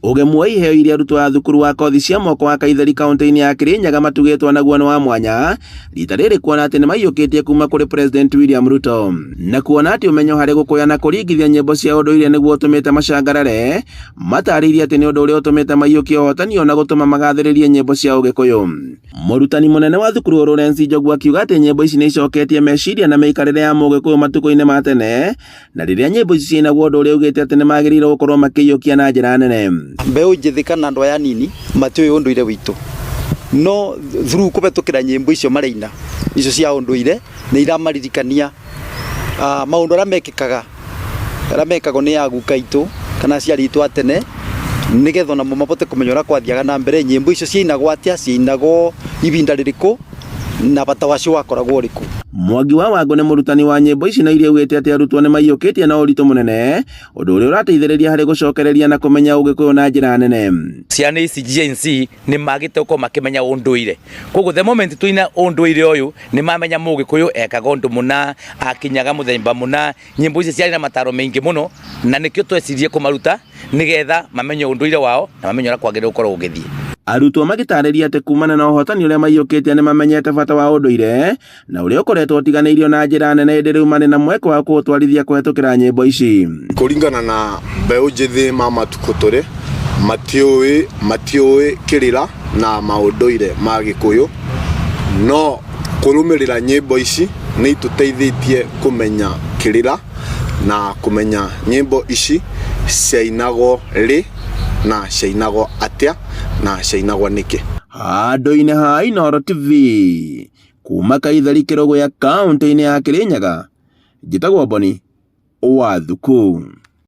Ũgemu wa iheo iria arutwo a thukuru wa kothi cia moko wa Kaitheri kaunti-inĩ ya Kirinyaga matugĩtwo naguo nĩ wa mwanya rita rĩrĩ kuona atĩ nĩ maiyũkĩtie kuma kũrĩ President William Ruto na kuona atĩ ũmenyo harĩ gũkũya na kũringithia nyĩmbo cia ũndũire nĩguo ũtũmĩte macangarare matarĩirie atĩ nĩ ũndũ ũrĩa ũtũmĩte maiyũkie ũhotani ona gũtũma magathĩrĩrie nyĩmbo cia ũgĩkũyũ. Mũrutani mũnene wa thukuru ũyũ Lawrence Njogu akiuga atĩ nyĩmbo ici nĩ icoketie meciria na mĩikarĩre ya mũgĩkũyũ matukũ-inĩ ma tene na rĩrĩa nyĩmbo ici ciainagwo ũndũ ũrĩa augĩte atĩ nĩ magĩrĩirwo gũkorwo makĩiyũkia na njĩra nene. Mbeũ njĩthĩ kana andũ aya anini matiũĩ ũndũire witũ no through kũhetũkĩra nyĩmbo icio maraina icio cia ũndũire nĩ iramaririkania maũndũ arĩa mekĩkaga arĩa mekagwo nĩ aguka aitũ kana aciari aitũ a tene nĩgetha onamo mabote kũmenya ũrĩa kwathiaga na mbere, nyĩmbo icio ciainagwo atĩa, ciainagwo ibinda rĩrĩkũ na bata wacio wakoragwo ũrĩkũ. Mwangi wa Wangũ nĩ mũrutani wa nyĩmbo ici na iria augĩte atĩ arutwo nĩ maiyũkĩtie na ũritũ mũnene, ũndũ ũrĩa ũrateithĩrĩria harĩ gũcokereria na kũmenya ũgĩkũyũ na njĩra nene. Ciana ici Gen Z nĩ magĩte gũkorwo makĩmenya ũndũire, koguo the moment twaina ũndũire ũyũ nĩ mamenya mũgĩkũyũ ekaga ũndũ mũna, akinyaga mũthemba mũna, nyĩmbo ici ciarĩ na mataro maingĩ mũno na nĩkĩo twecirie kũmaruta nĩgetha mamenye ũndũire wao na mamenye ũrĩa kwagĩrĩire gũkorwo gũgĩthiĩ. Arutwo magĩtarĩria atĩ kumana na ũhotani ũrĩa maiyũkĩtie nĩ mamenyete bata wa ũndũire na ũrĩa ũkoretwo ũtiganĩirio na njĩra nene ĩndĩ rĩu marĩ na mweke wa kũũtwarithia kũhetũkĩra nyĩmbo ici. Kũringana na mbeũ njĩthĩ ma matukũ tũrĩ, matiũĩ matiũĩ kĩrĩra na maũndũire ma Gĩkũyũ, no kũrũmĩrĩra nyĩmbo ici nĩ itũteithĩtie kũmenya kĩrĩra na kũmenya nyĩmbo ici ciainagwo rĩ na ciainagwo atĩa na ciainagwo nĩkĩ. Handũ-inĩ ha Inooro TV, kuma Kaitheri Kĩrũgũya kaũntĩ-inĩ ya Kĩrĩnyaga, njĩtagwo Boni wa Thuku.